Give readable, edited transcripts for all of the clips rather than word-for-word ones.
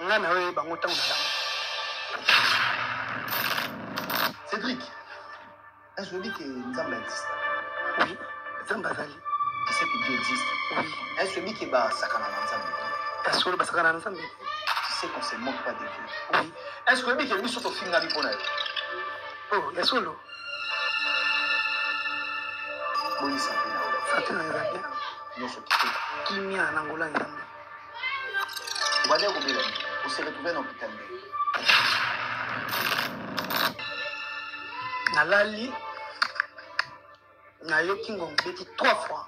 Ngai nayoyeba yango ntango nalamuki. Cédric, est-ce que tu que Nzambe existe? Oui, Nzambe azali. Tu sais que Dieu existe? Oui. Est-ce que tu que basakana na Nzambe? Ya solo basakana na Nzambe. Tu sais qu'on se moque pas de Dieu? Oui. Est-ce que tu que biso tofingami mpo na yo? Oh, ya solo. Boni santé na yo? Santé na eza bien. Nyonso kitoko. Kimia na ngola Nzambe. Obandaki kobela nini? Ose retrouve na hôpital ndenge? Nalali nayoki ngonga ebeti trois fois.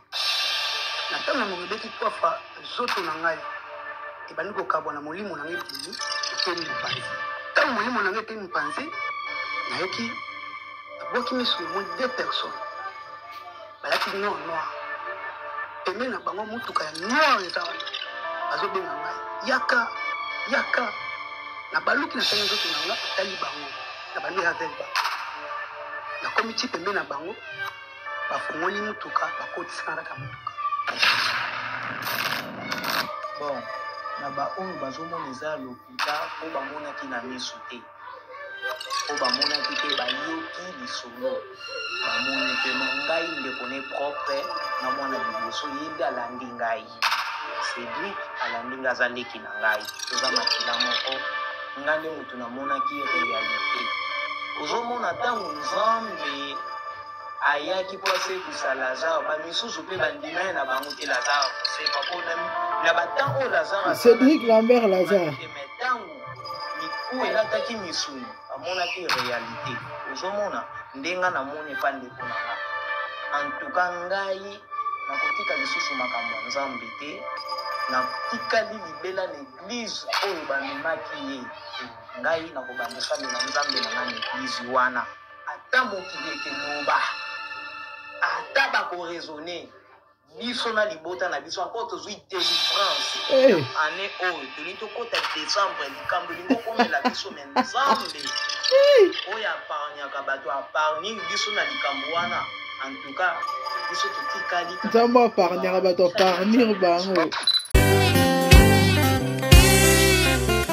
Na ntango ngonga ebeti trois fois, nzoto na ngai ebandi kokabwana, molimo na ngai ebimi etemi mopanzi. Ntango molimo na ngai etemi mopanzi, nayoki nabwaki miso, namoni deux personnes balati noir noir, pembeni na bango motuka ya noir eza wana, bazobenga ngai yaka yaka. Nabaluki, natali nzoto na nga, etali bango, na bandi ravel bango, nakomi ti pembeni na bango, bafongoli motuka, bakotisaka na kati ya motuka. Bon, na baoyo bazomona eza lokuta mpo bamonaki na misu te, mpo bamonaki te, bayoki lisolo bamoni te. Ma ngai ndeko ne propre na mwana liboso, ye nde alandi ngai. Cedric alandi ngai, aza leki na ngai, toza makila moko. Ngai nde motu namonaki realite. Ozomona ntango Nzambe ayaki mpo asekwisa Lazare, bamisusu mpe bandima ye na bango te Lazare akosekwa, mpo na batemps oyo Lazare Cédric Lambert Lazare te, mais ntango mikuwa elataki misuni bamonaki realite. Ozomona nde nga namoni epa ndeko na nga. En tout cas ngai nakotika lisusu makambo ya Nzambe te, natikali libela na eglise oyo bamemaki ye. Ngai nakobanda kosalela Nzambe na ngai na eglise wana, ata mokili ekeloba, ata bakoraisonne biso na libota na biso. Encore tozwi delivrance Hey. année oyo, tolingi tokota décembre, likambo elingi okomela biso, me Nzambe oyo apargnaka bato apargne biso na likambo wana. En tout cas biso totikali kaka Nzambe apargnaka bato, aparnir bango.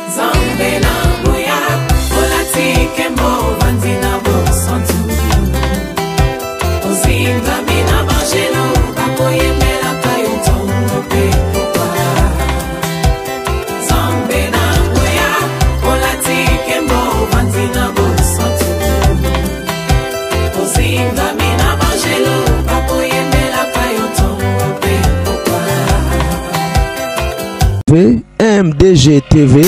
Nzambe na nguya, olati nkembo, ovandi na bosantu, ozingami na banjelu bakoyembelaka yo ntongo mpe pokwa. Nzambe na nguya, olati nkembo, ovandi na bosantu, ozingami na banjelu bakoyembelaka yo ntongo mpe pokwa. MDG TV,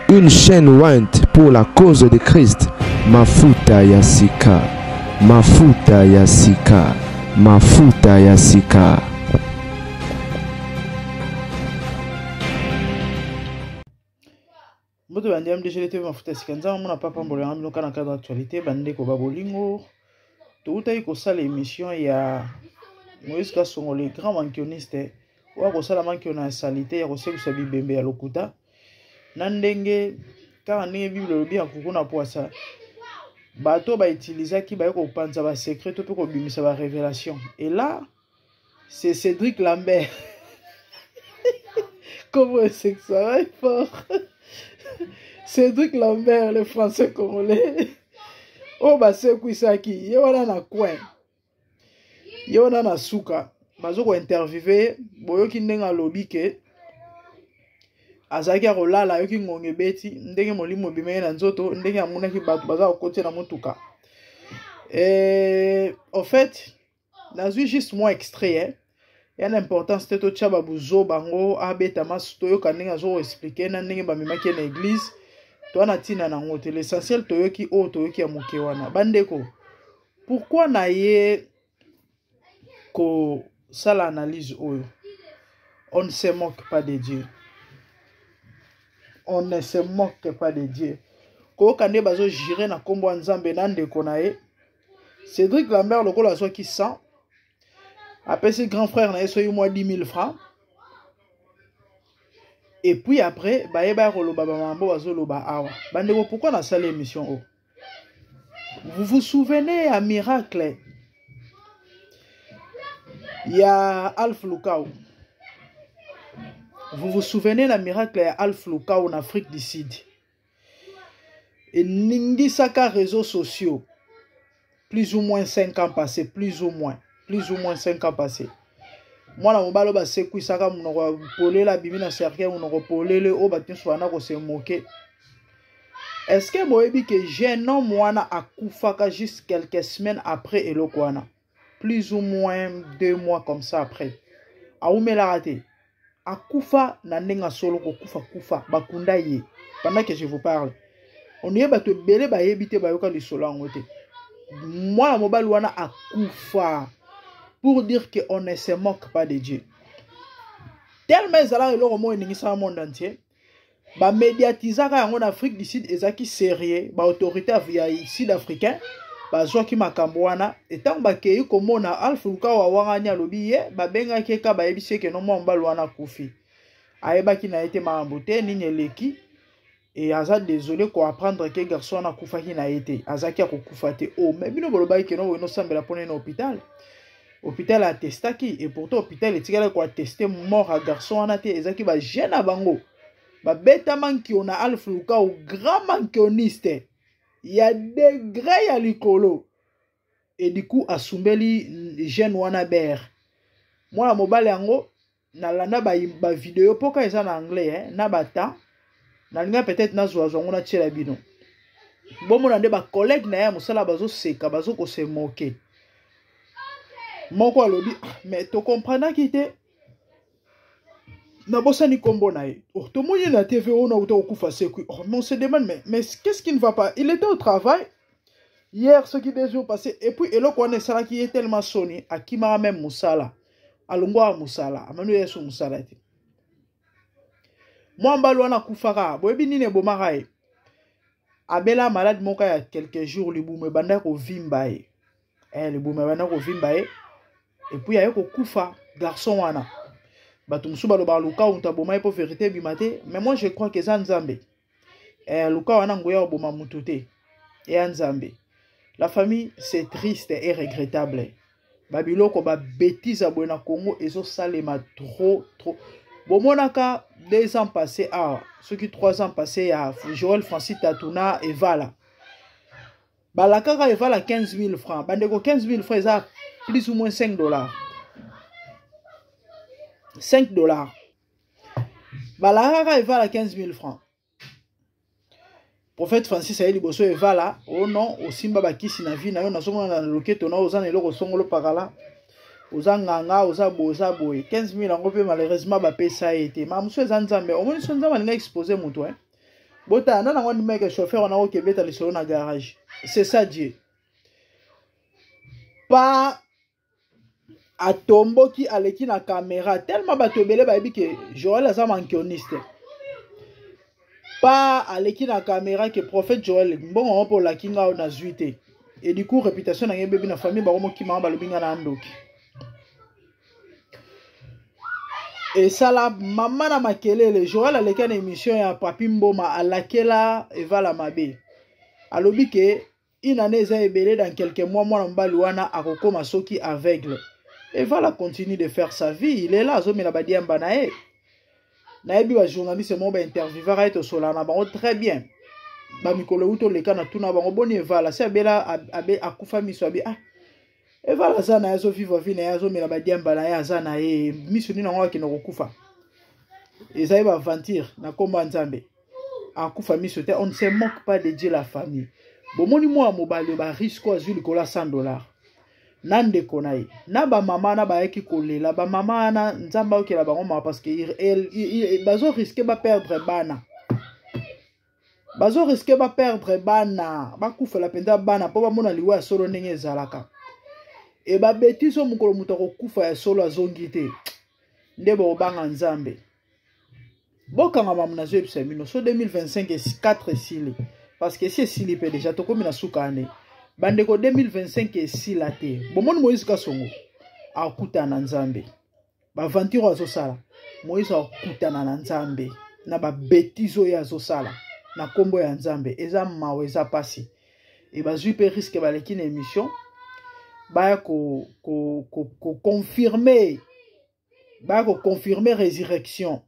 une chaîne ointe pour la cause de Christ. Mafuta ya sika, mafuta ya sika, mafuta ya sika. Mbote bandi MDG TV mafuta ya sika. Nzambe amona papa mbola yanga bino kana cadre actualité. Bandeko ba bolingo, toutaki kosala émission ya Moïse Kasongo, le grand mankioniste oyo akosala mankiona ya salite ya kosekisa bibembe ya lokuta, na ndenge kaka ndenge Bible elobi ya kuku na pwasa, bato bautilisaki baye kopanza basecret to mpe kobimisa barévélation. Et là c'est Cédric Lambert. Comment c'est que ça va fort? Cédric Lambert, le français congolais. Oyo basekwisaki ye wana na coin, ye wana na suka bazo kointerviewe ye. Boyoki ndenge alobi ke azalaki ya kolala, ayoki ngonga ebeti, ndenge molimo ebima ye na nzoto, ndenge amonaki bato baza kokotia na motuka. Et au fait nazwi juste mwa extrait, eh? Ya na importance te totya babuzo bango abeta masu, toyoka ndenge azokoexplike na ndenge bamemaki ye na église. Toa na ntina nango te, l'essentiel toyoki oyo toyoki ya moke wana. Bandeko, pourquoi na ye kosala analyse oyo? On ne se moque pas de Dieu, on ne se moque pas de Dieu. Koyoka nde bazogire na nkombo ya Nzambe na ndeko na ye Cédric Lambert, lokola azwaki 100, apesi grand frère na ye soki mwa 10 000 francs, et puis après bayeba ya koloba bamambo bazoloba awa. Bandeko, pourquoi nasali émission oyo? Vous vous souvenez ya miracle ya Alph Lukau? Vous vous souvenez na miracle ya Alph Lukau na Afrique du Sud? Eningisaka réseaux sociaux plus ou moins 5 ans passé, plus ou moins, plus ou moins 5 ans passé. Mwana mobali oyo basekwisaka monoko ya polele abimi na cercueil monoko polele oyo bato nyonso banda kose moke. Est-ce que boyebi ke jeune homme wana akufaka juste quelques semaines après eloko wana? Plus ou moins 2 mois comme ça après. Awumelaka te. Akufa na ndenge ya solo kokufa kufa bakunda ye pendant que je vous parle. On ye bato ebele bayebi te bayoka lisolo yango te. Mwana mobali wana akufa pour dire que on ne se moque pas de Dieu. Tellement ezalaka eloko moko eningisaka monde entier. Ba médiatisaka yango na Afrique du Sud ezalaki sérieux, ba autorité ya sud-africain bazwaki makambo wana. Etango bakei komona Alph Lukau awangani alobi ye babengaki ye ka bayebisi ye ke no mwa mobali wana akufi. Ayebaki na ye te makambo te nini eleki et aza désolé ko apprendre que garçon wana akufaki na ye te, azalaki ya kokufa te. Oh, mais bino bolobaki ke no boye nosambela mpona ye na hôpital. Hôpital atestaki et pourtant hôpital etikalaki ko attester mort ya garçon wana te, ezalaki ba jeune na bango. Babetama nkio na Alph Lukau, grand mankioniste ya degré ya likolo. Et du coup asumbeli jeune wana ber. Mwana mobali yango nalanda ba video poka eza na anglais hein, na bata nalinga peut-être nazwa zwa ngo natiela bino. Bomona nde ba collègue na ye ya mosala bazoseka, bazokose moke. Moko alobi, ah, mais tokomprenaki te. Nabosani kombo na ye. Oh, tomoni na TV oyo nauta kokufa sekwi. Oh, mais on se demande, mais qu'est-ce qui ne va pas? Il était au travail hier, ce qui 2 jours passés. Et puis, eloko wana esalaki ye tellement soni, akimaka même mosala. Alongwaka mosala, amani oyo yesu mosala te. Mwa mbali wana akufaka, boyebi nini ebomaka ye? Abela malade moko ya quelques jours, libumu ebanda kovimba ye. Libumu ebanda kovimba ye. Et puis aye kokufa garçon wana. Bato mosusu balobaka Lukau moto aboma ye po vérité ebima te, mais moi je crois que eza Nzambe. Lukau wana nguya oboma moto te, eya Nzambe. La famille, c'est triste et regrettable. Babiloko ba bêtise ya boye na Congo ezosalema trop trop. Bomonaka 2 ans passés awa, soki 3 ans passés ya Joël Francis Tatuna Evala. Balakaka Evala 15 000 francs. Bandeko 15 000 francs eza plus ou moins 5 dollars. 5 dollars. Balakaka Evala 15 000 francs. Prophète Francis aye liboso Evala, oh non, osimba bakisi na vie na yo, nazomona na loketo na oza na eloko songolo pakala. Oza nganga, oza boye, oza boye. 15 000 yango pe malheureusement bapesa ye te. Ma mosusu eza Nzambe. Omoni so Nzambe alinga exposer moto, hein. Bota na nango ndimeke chauffeur wana okebeta lisolo na garage. C'est ça Dieu. Pa atomboki aleki na caméra tellement bato ebele bayebi ke Joël aza mankioniste. Pa aleki na caméra ke prophète Joël mbongo ngo po olaki nga na zwi te. Et du coup réputation na ngai ebebi na famille bango mokima balobi nga na ndoki. Esala mama na makelele. Joël aleki na émission ya Papi Mboma alakela Evala mabe. Alobi ke une année eza ebele dans quelques mois mwana mobali wana akokoma soki aveugle. Evala continue de faire sa vie, il est là azomela ba diamba na ye. Nayebi ba journaliste moko ba interviewaka ye tosolana na bango très bien. Ba mikolo euti oleka na tuna bango boni Evala si abela abe akufa miso abi ah Evala aza na ye azovivre vie na ye azomela ba diamba na ye aza na ye miso nini yango akende kokufa. Ezali ba aventure na kombo ya Nzambe. Akufa miso te, on ne se moque pas de Dieu la famille. Bomoni mwa mobali ba risque azwi likolo ya cent dollars. Na ndeko na ye, na ba mama na bayaki kolela, ba mama na Nzambe akela bango mawa parce que bazo risquer ba perdre bana. Bazo risquer ba perdre bana, bakufela mpenza bana po bamona liwa ya solo ndenge ezalaka. E ba bêtise oyo mokolo moto akokufa ya solo azongi te. Nde bokobanga Nzambe. Bokanga mamu nazoyebisa bino so 2025 esi 4 esili parce que esi esili pe déjà tokomi na suka année. Bandeko 2025 esila te. Bomoni Moïse Kasongo akutana na Nzambe. Ba aventure oyo azosala, Moïse akutana na Nzambe na ba bêtises oyo azosala na kombo ya Nzambe. Eza mawa, eza pasi. E bazwi pe risque baleki na émission baya ko, ko, ko, ko confirmer, baya ko confirmer résurrection.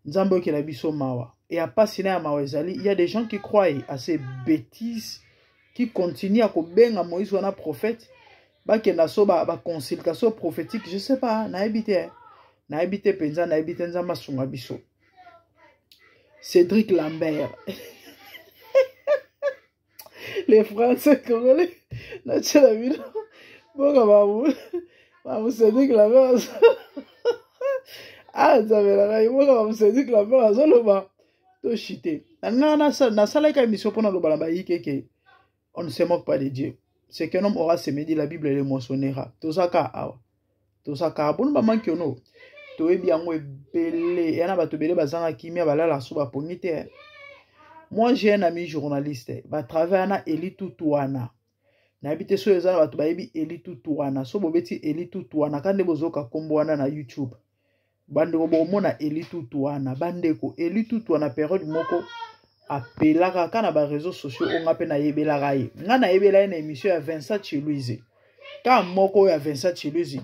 Nzambe oyokela biso mawa. Et ya pasi na ya mawa ezali, il y a des gens qui croient à ces bêtises, qui continuent à kobenga Moïse wana prophète, bakenda so ba, ba consultation prophétique, je sais pas, nayebi te, nayebi te mpenza, nayebi te. Nzambe asunga biso. Cédric Lambert, les Français congolais, natiela bino boka bamu bamu Cédric Lambert, ah Nzambe na ngai, boka bamu Cédric Lambert azoloba toshite na ngai. Nasalaki émission mpo naloba na bayike ke on ne se moque pas de Dieu. Ce qu'un homme aura semé, dit la Bible, le moissonnera. Tozaka awa, tozaka bono bamanki ono toyebi yango ebele ya na bato ebele bazanga kimia, balala so bapongi te. Moi, j'ai un ami journaliste, batravaille na Eli Tutu wana. Nayebi te soki eza na bato bayebi Eli Tutu wana. So bobeti Eli Tutu wana ka nde bozoka nkombo wana na YouTube, bandeko, bokomona Eli Tutu wana. Bandeko, Eli Tutu wana, période moko apelaka kaka na baréseaux sociaux oyo. Nga mpe nayebelaka ye, nga nayebela ye na émission ya Vincent Chiluize, ka moko oyo ya Vincent Chiluize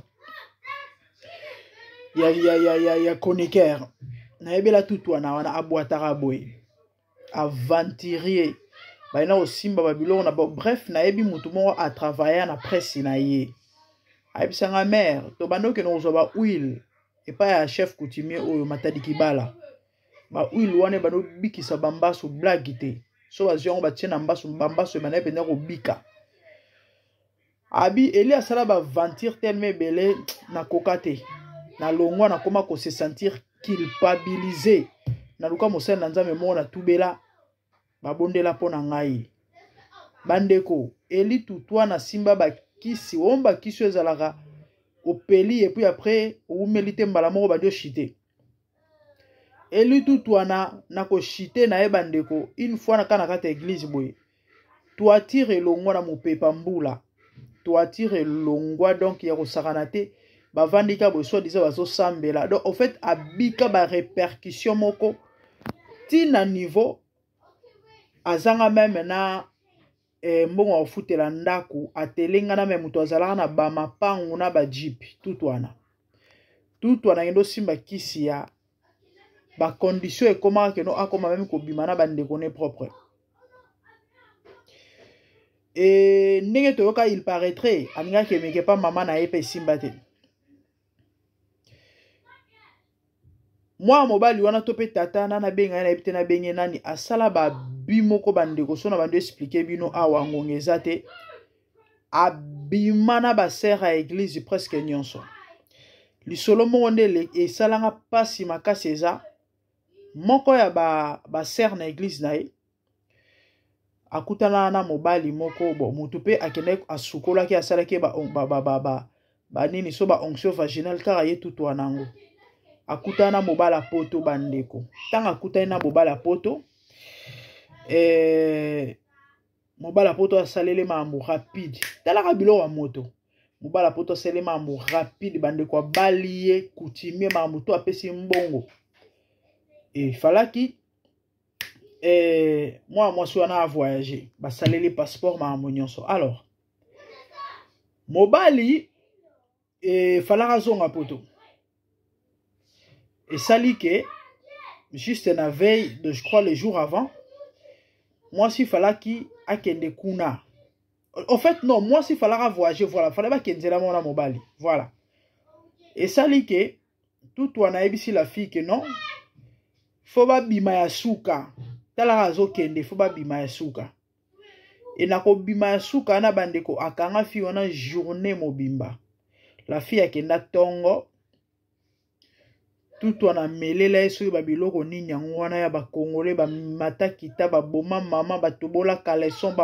ya chroniqueur. Nayebela Tutu wana. Wana abwataka boye, aventurier, bayina kosimba babiloko na ba. Bref, nayebi motu moko atravailla na presse na ye, ayebisanga: "Mare, tobanda okende kozwa bahuile epai ya chef coutumier oyo Matadi Kibala. Bahuile wana ebanda obikisa bambaso, blague te. So bazwi yango, batie na mbaso, bambaso ebanda mpenza kobika." Abi Eli asala baaventure tellement ebele, nakoka te, nalongwa, nakóma kose sentir culpabilisé. Naluka mosali na Nzambe moko, natubela, babondela mpo na ngai." Bandeko, Eli Tutwa na simba bakisi oyo, bakisi oyo ezalaka opeli et puis après owumeli te, mbala moko bandi oshite. Eli Tutu wana na koshite na ye, bandeko, une fois na kaka na kati ya église boye, toitire elongwa na mopepa mbula, toitire elongwa, donc ya kosakana te. Bavandi ka boye, soi-disant bazosambela. Donc au fait abika barépercussion moko ntina niveau azanga même na mbongo ya kofutela ndako, atelengana. Me moto azalaka na bamapangu na bajeep. Tutu wana, tutu wana akende osimba kisi ya bacondition, ekomaka keno akoma même kobima na bandeko ne propre. E ndenge toyoka, il paraîtrait alingaki emeke pa mama na ye mpe esimba te. Mwana mobali wana to mpe tata na nabenga ye, nayebi te nabenge nani, asala babi moko. Bandeko, so na bando expliquer bino awa, ngonga eza te. Abima na basere ya église presque nyonso. Lisolo moko nde esalanga mpasi makasi, eza moko ya basere ba na église na ye, akutana na mobali moko bo motu mpe akendaki, asukolaki, asalaki banini so baonction vaginale kaka ye Tutu wana yango. Akutana na mobali ya poto. Bandeko, ntango akutani na mobali ya poto, mobali ya poto asaleli makambo rapide. Talaka biloko ya moto. Mobali ya poto asaleli makambo rapide, bandeko, abali ye coutumier, makambo to apesi mbongo. Efalaki mwana mwasi wana avoyage, basaleli passeport, makambo nyonso. Alors mobali efalaka azonga poto. Esali ke juste na veille de, je crois le jour avant, mwasi falaki akende kuna. En fait non, mwasi falaka voyager, voilà, fallait bakendela mwana mobali, voilà. Esali ke Tutu wana ayebisi la fille ke non, faut babima ya suka. Talaka, azokende, faut babima ya suka. E na kobima ya suka wana, bandeko, akanga fille wana journée mobimba. La fille akenda ntongo, Tutu wana amelela ye soki babiloko nini yango wana ya bakongole, bamatakita, baboma mama, batobola caleçon,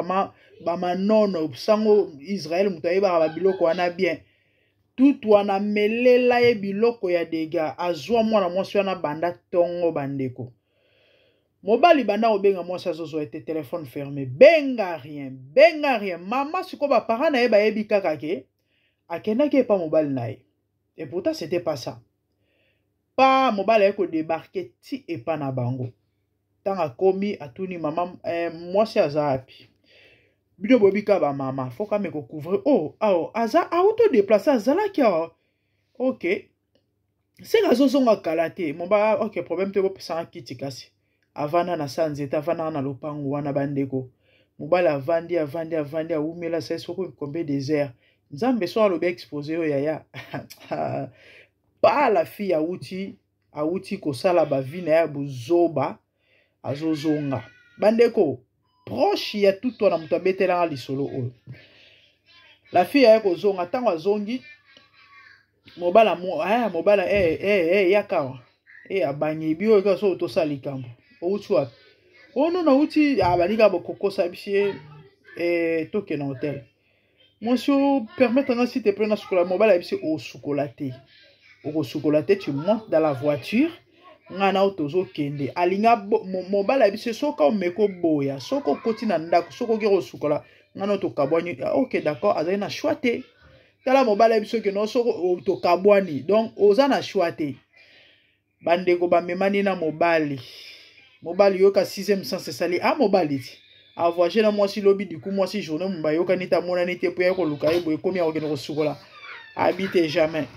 bamanono sango Israel. Moto ayebaka babiloko wana bien. Tutu wana amelela ye biloko ya dega, azwa mwana mwasi wana banda ntongo. Bandeko, mobali banda kobenga mwasi, azozwa ete téléphone fermé, benga rien, benga rien. Mama sikoyo, baparent na ye bayebi kaka ke akendaki epa mobali na ye, et pourtant c'était pas ça. Pa mobali aye kodébarquer ti epa na bango. Ntango akomi, atuni mama mwasi aza wapi? Bino boyebi kaka bamama, faut kame kocouvrir. Oh, awa aza, auto déplace, azalaki awa. Ok. Seke azozonga kala te. Moba ok, problème te, bopesanga kiti kasi. Avanda na sa nzete, avandaka na lopango wana bandeko. Mobali avandi, avandi, avandi, awumela sai soko combien des heures. Nzambe so alobi expose yo yaya. Pa la fille awuti, awuti kosala ba vie na ya buzoba, azozonga. Bandeko, proche ya tout wana moto abetelanga lisolo oyo. La fille aye kozonga, ntango azongi, mobala mo eh, mobala eh, eh, eh, yaka awa eh, abangi bi oyo kaka soki tosala likambo outi wapi ono oh, nauti abandi kaka bokokosa bisi ye eh, tokende na hotel mwasi o permettre nga s'il te plaît nasukola. Mobali ayebisi osukola te, okosukola te, tu montes dans la voiture, ngai na yo tozokende. Alinga mobali ayebisi soki omeki oboya, soki okoti na ndako, soki oki kosukola, ngai na yo tokabwani. Ah, ok d'accord, azali na choix te. Tala mobali ayebisi oke no soki tokabwani, donc oza na choix te. Bandeko bamemani na mobali. Mobali yoka 6e sens esali a mobali ti avoyage na mwasi lobi diku mwasi journée mumba ayokani te, amonani te, mpo ya koluka ye boye ekomi akokende kosukola abi te jamais.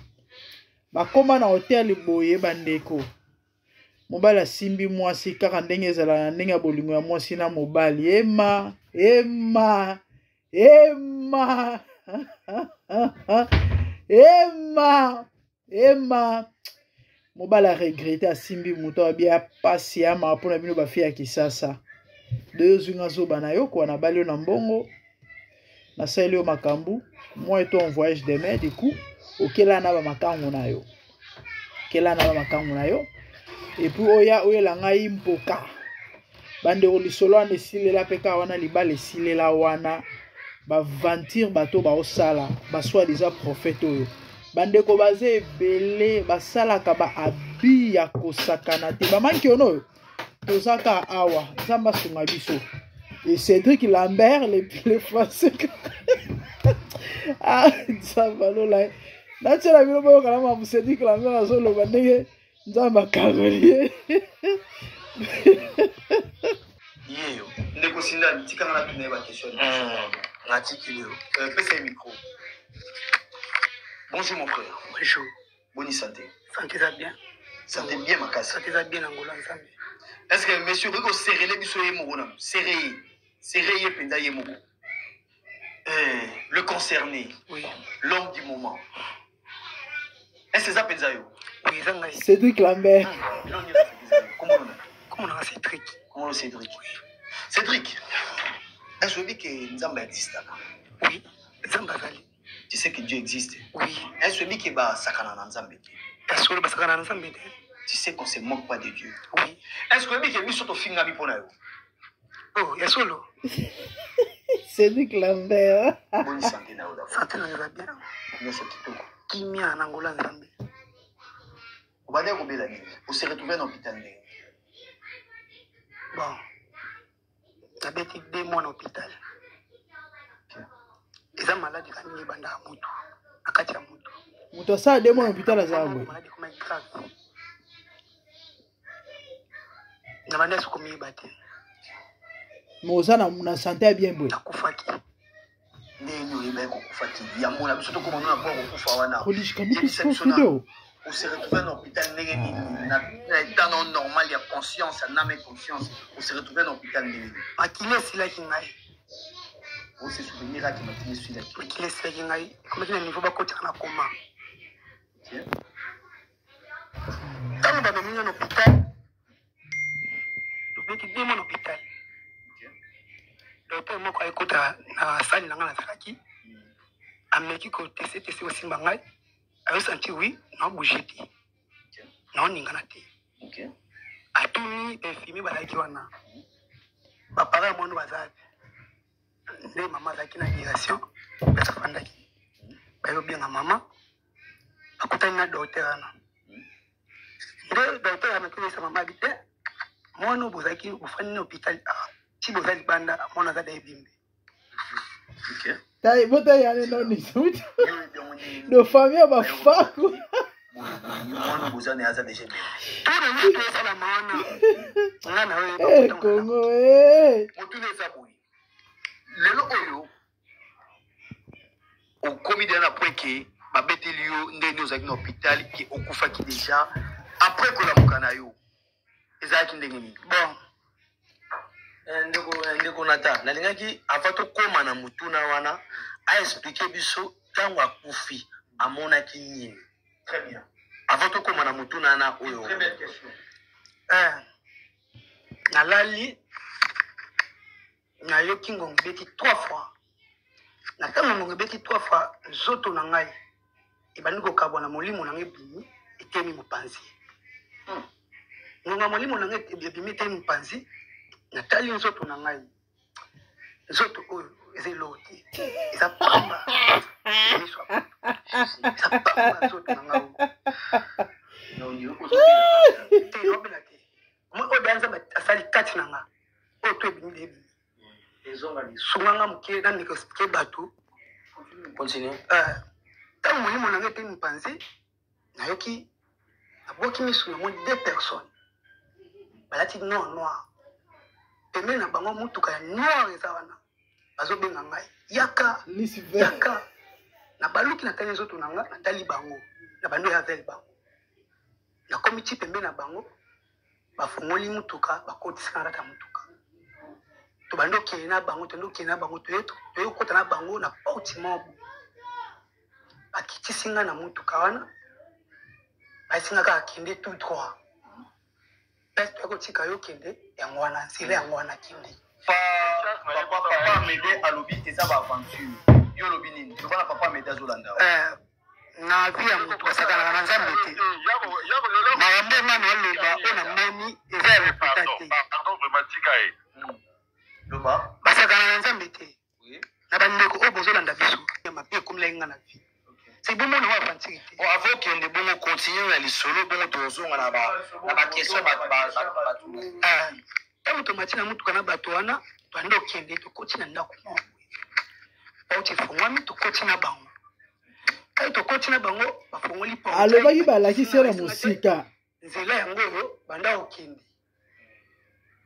Bakoma na hotel boye bandeko, mobali asimbi mwasi kaka ndenge ezala na ndenge ya bolingo ya mwasi na mobali. Ema ema ema ema ema, mobali aregrete, asimbi moto abi ya pasi ya mawa mpona bino bafi ya Kisasa. De ozwi nga zoba na yo kowa, nabali yo na mbongo, nasaleli yo makambo, moi et toi on voyage demain, du coup okela na bamakango na yo, okela na bamakango na yo, et puis oya oyela ngai mpoka. Bandeko, lisolo wana esilela mpe kaka wana, libala esilela wana. Baventure bato baosala basoi-disant prophète oyo, bandeko baza ebele, basalaka baabi ya kosakana te. Bamanki ono oyo toza kaka awa, Nzambe asunga biso. Et Cédric Lambert le français, ah Nzambe alola, natiela bino boyokana mamu Cédric Lambert azoloba ndenge Nzambe akangoli ye. Yeyo ndeko Sindani, tikanga natuna ye baquestion. Natikili yo. Pesa ye micro. Bonjour mon frère. Bonjour. Boni santé? Santé eza bien. Santé bien makasi. Santé eza bien na ngolo ya Nzambe. Est ce que monsieur okoki koserele biso ye moko nano, serre ye, serre ye mpenza ye moko, le concerné? Oui. L'homme du moment, est ce eza mpenza yo? Oui, eza ngai. Cédric Lambert. Komona. Komona nga Cédric. Komona Cédric. Cédric, est ce oyebi ke Nzambe existaka? Oui, Nzambe azali. Tu sais que Dieu existe? Oui. Est ce oyebi ke basakana na Nzambe te? Ya solo, basakana na Nzambe te. Tu sais qu'on se moque pas de Dieu? Oui. Est ce que oyebi ke biso tofingami mpo na yo? Oh, ya solo. Cédric Lambert. Boni santé na yo d'abord? Santé na eza bien. Nyonso kitoko. Kimia na ngolo ya Nzambe. Obandaki kobela nini? Ose retrouve na hôpital ndenge? Bon, nabeti 2 mois na hôpital. Eza maladi ka ndenge ebandaka mutu na kati ya mutu. Moto asala 2 mois na hôpital azala boye. Maladi ekomaki grave, na bandi aso komiyeba te. Mais oza na santé ya bien boye? Nakufaki. Ndenge oyebaki kokufa te yango na biso tokoma no na mpo ya kokufa wana? Yebisa biso na ose retrouve na hôpital ndenge nini? Na état non normal ya conscience, ya name conscience, ose retrouve na hôpital ndenge nini? Makili esilaki ngai. Ose souvenir aki makili esilaki? Makili esilaki ngai, ekomaki na niveau bakotaka na koma. Ntango bamemi nga na hôpital, tobeti 2 mois na hôpital, docteur moko ayekota na sali na ngai nazalaki, ameki koteste teste, kosimba ngai, ayosanti wi naobouge te, naoningana te. Atuni infirmier bazalaki wana, bapara ya mwana baza te. Nde mama azalaki na direction place afandaki, bayobenga mama, akutani na docteur wana. Nde docteur ameki koyebisa mama abi te, mwana oyo bozalaki bofandi na hôpital ti boza libanda, mwana aza da ebimbe. Bota yane noni do famille ya bafaku. Mwana boza na aza déjà ebembe. Esalama wana nga na oyo Kongo. Motuna eza boye: lelo oyo okomi deja na point ke Babeteli yo ndenge ozalaki na hôpital ke okufaki déjà. Après kolamuka na yo ezalaki ndenge nini? Bon. Ndeko, ndeko Nata, nalingaki avant tokóma na motuna wana, aexpliquer biso ntango akufi amonaki nini. Très bien. Avant tokóma na motuna wana oyo. Très belle question. Nalali, nayoki ngonga ebeti trois fois. Na ntango ngonga ebeti trois fois, nzoto na ngai ebandi kokabwa na molimo na ngai ebimi, etemi mopanzi. Ngonga molimo na ngai ebimi, etemi mopanzi, natali nzoto na ngai, nzoto oyo eza eloko te, eza pamba, miso ya bato eza pamba, nzoto na ngai oyo te, naobela te. Oyo deya Nzambe asali kati na nga, oyo to ebimi de ebimi. Sunga nga moke nameka expliquer bato. Continue. Ntango molimo na ngai etemi mopanzi, nayoki, nabwaki miso, namoni deux personnes balati noir noir, pembeni na bango motuka ya noir eza wana, bazobenga ngai: "Yaka, Lucifer. yaka." Nabaluki, natali nzoto na nga, natali bango, na bando ya vers bango. Nakomi ti pembeni na bango, bafungoli mutuka, bakotisaka na kati ya mutuka. Tobandi okende na bango, tobandi okende na bango, toye kokota na bango na porte moko. Bakitisi nga na mutuka wana, bayesi nga kaka: "Kende tout droit, place toya kotika yo, kende yango wana, nzela yango wana, kende." Papa, papa Amede alobi eza baaventure. Yo olobi nini? Loba na papa Amede, azolanda. Na vie ya moto asakanaka na Nzambe te. Makambo nga naloba, oyo namoni eza ya lokuta te. Loba. Basakana na Nzambe te. Na bandeko oyo bozolanda biso, ya mabe ekomelaki nga na vie, c'est bomona oyo aventure te. Bon, avant okende bongo, continue na lisolo bongo, tozonga na baquestion bato. Ntango tomati na motuka na bato wana, tobandi okende, tokoti na ndako moko boye, porte efongwami, tokoti na bango. Ntango tokoti na bango, bafongoli portail. Alobaki balakisi ye na mosika. "Nzela yango oyo, banda kokende."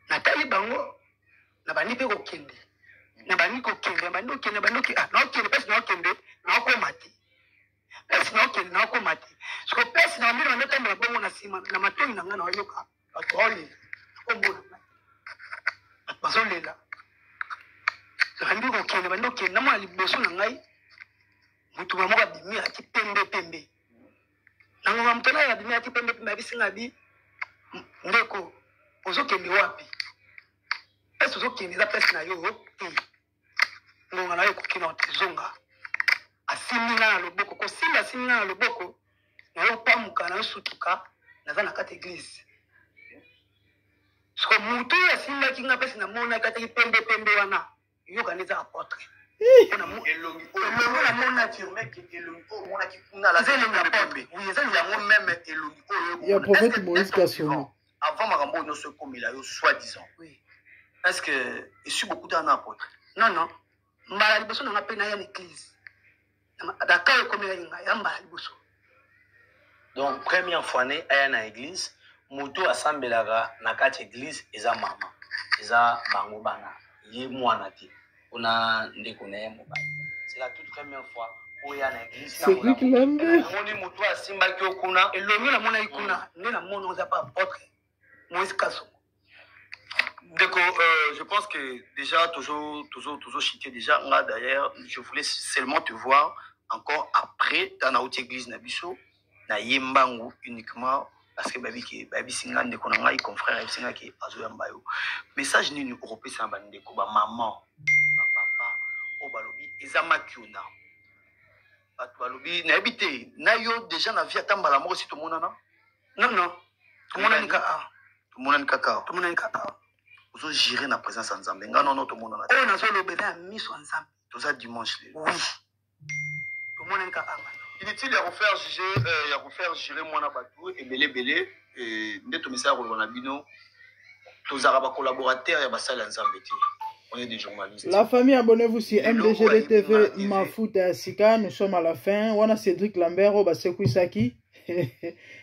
Natali bango, nabandi mpe kokende, nabandi kokende, nabandi kokende, nabandi kokende. Ah, naokende place, naokende, naokoma te place naokende, naokoma te. Siko place na bamino bandotambola bongo, na nsima na matoi na ngai naoyoka bato baolela nakombo na ngai, bato bazolela. Nabandi kokende, bandi kokende, namona liboso na ngai motu moko abimi, ati pembe pembe. Na ngonga moto naye abimi, ati pembe pembe, abisi nga abi: "Ndeko, ozokende wapi? Place ozokende eza place na yo te, ngonga na yo ekoki na te, zonga." Asimbi nga na loboko, kosimba, asimbi nga na loboko, nayopamuka, nayosutuka, naza na kati église. Siko motu oyo asimbaki nga mpesi namonaki ataki pembe pembe wana, yoka nde eza apôtre. Elongi. Elongi namonaki. Elongi oyo omonaki kuna? Eza elongi apôtre, oui, eza yango même elongi oyo. Ya prophète Moïse Kasongo. Avant makambo oyo nyonso ekomela yo, soi disant, est ce que esi bokutana na apôtre? Non, mbala liboso nanga mpe naya na église, daka ekomelaki ngai ya mbala liboso. Donc première fois ne aya na église, moto asambelaka na kati église eza mama, eza bango bana, ye mwana te, mpona ndeko na ye mobali. C'est la toute première fois oya na église. Cédric Lambe. Omoni moto asimbaki yo kuna? Elongi namonaki kuna nde namoni oza pa apôtre Moïse Kasongo. Ndeko, je pense que déjà, toujours, toujours, toujours chité déjà. Nga, d'ailleurs, je voulais seulement te voir encore après, dans la haute église na biso, na yembangu uniquement, parce que babi ke, babi singa ndeko na ngai, confrère, babi singa ke azo yamba yo. Message nini okopesa na bandeko, ba maman, ba papa, oyo balobi, eza makiona. Bato balobi, nayebi te, na yo déjà na vie ata mbala moko si tomonana? Non, tomonani kaka. Tomonani kaka. Tomonani kaka. Ozogire na présence ya Nzambe, nga nono tomonana te. Oyo nazoloba eza ya miso ya Nzambe. Toza dimanche lelo. Oui, tomonani kaka nga. Inutile ya kofaire juger, ya kofaire jurer mwana bato ebele ebele. Nde tomesala koloba na bino, tozalaka bacollaborateur ya basali ya Nzambe te, on est des journalistes. La famille, abonnez-vous sur MDGD TV, Mafuta ya Sika. Nous sommes à la fin. Wana Cédric Lambert, oyo basekwisaki.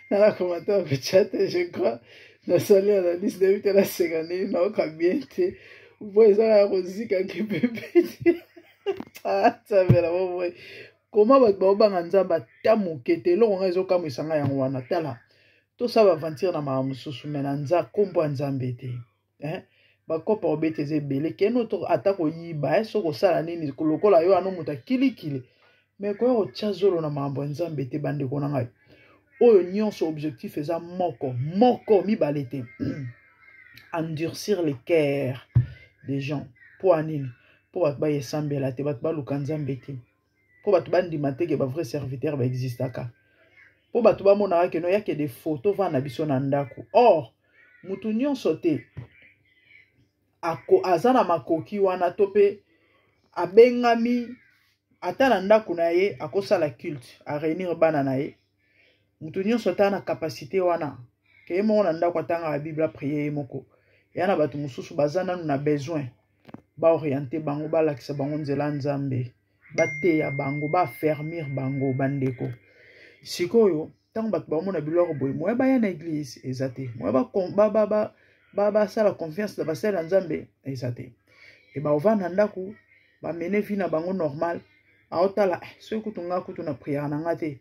Na la commentaire kotya te, je crois. Nasali analyse, nayebi te naseka ndenge naoka bien te. Po eza ya kozika kipepe te. Ah, Nzambe na bomoi. Koma bato baobanga Nzambe ata moke te. Eloko ngai ezokamwisa ngai yango wana. Tala, tosala baventure na makambo mosusu, me na nza nkombo ya Nzambe te. Eh? Bakopa obeta eza ebele, keno to ata koyiba, eh, soki osala nini lokola yo ano moto akilikili, me koya kotya zolo na makambo ya Nzambe te. Bandeko na ngai, oyo nyonso objectif eza moko moko, mibale te: endurcir le cœur des gens. Mpo ya nini? Mpo bato bayesambela te, bato baluka Nzambe te, mpo bato bandima te ke bavrai serviteur baexistaka, mpo bato bamonaka ke no yake de photo vanda na biso na ndako. Or motu nyonso te ako aza na makoki wana, to mpe abengami ata na ndako na ye akosala culte, areunir bana na ye. Moto nyonso ata na kapasite wana ke ye moko na ndako atangaka Bible, aprie ye moko. Eya na bato mosusu baza nanu na besoin baoriente bango, balakisa bango nzela Nzambe, bateya bango, baaffermir bango. Bandeko, sikoyo ntango bato bamona biloko boye, moya baya na eglise eza te, moya basala confiance na basali na Nzambe eza te. E baovanda ndako, bamene vie na bango normal. Aotala, eh, soki kutu nga kutu na priere na nga te,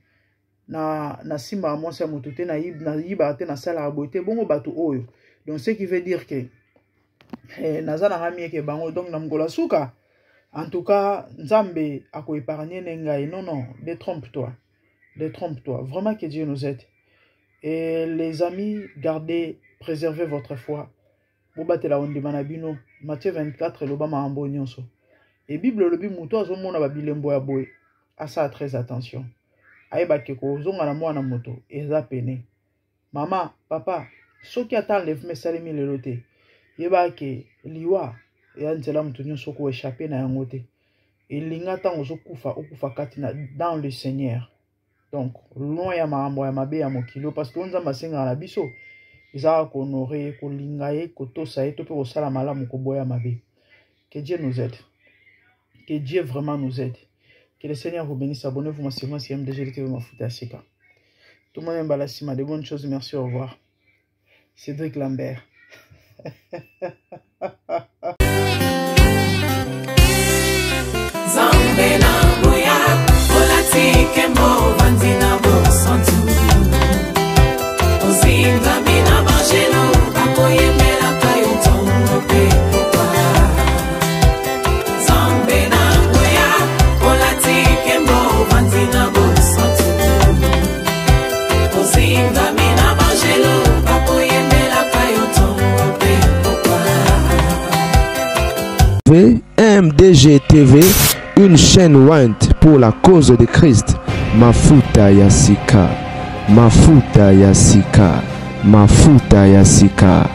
na nasimbaka mwasi ya moto te, nayibaka te, nasalaka boye te, bongo bato oyo. Donc ce qui veut dire que eh, naza na nga mieke bango. Donc na mokolo ya suka, en tout cas, Nzambe akoépargne ne ngai. Non, non, détrompe toi, détrompe toi vraiment. Que Dieu nous aide. Et les amis, gardez, préservez votre foi, bobatela ondima na bino. Matthieu 24 eloba makambo nyonso. E Bible elobi moto azomona babilembo ya boye asala très attention, ayebake kozonga na mwana moto eza pene. Mama, papa, soki ata enlèvement esalemi lelo te, yebaka ke liwa eya nzela moto nyonso koechappe na yango te. Elinga ntango ozokufa, okufa kati na dans le Seigneur, donc loin ya makambo ya mabe ya mokili oyo, parce que oyo Nzambe asengaka na biso ezalaka kohonore ye, kolinga ye, kotosa ye, to mpe kosala malamu, koboya mabe. Que Dieu nous aide, que Dieu vraiment nous aide, que le Seigneur vous bénisse. Abonnez-vous massivement si MDG TV Mafuta ya Sika. Tomoni mbala nsima de bonnes choses. Merci, au revoir. Cédric Lambert. Nzambe na nguya, olati nkembo, ovandi na bosantu, ozingami na banjelu bakoyembelaka yo ntongo mpe pokwa. Nzambe na nguya, olati nkembo, ovandi na bosantu, ozingami na banjelu bakoyembelaka yo ntongo mpe pokwa. MDG TV, une chaîne ointe pour la cause de Christ. Mafuta ya sika, Mafuta ya sika, Mafuta ya sika.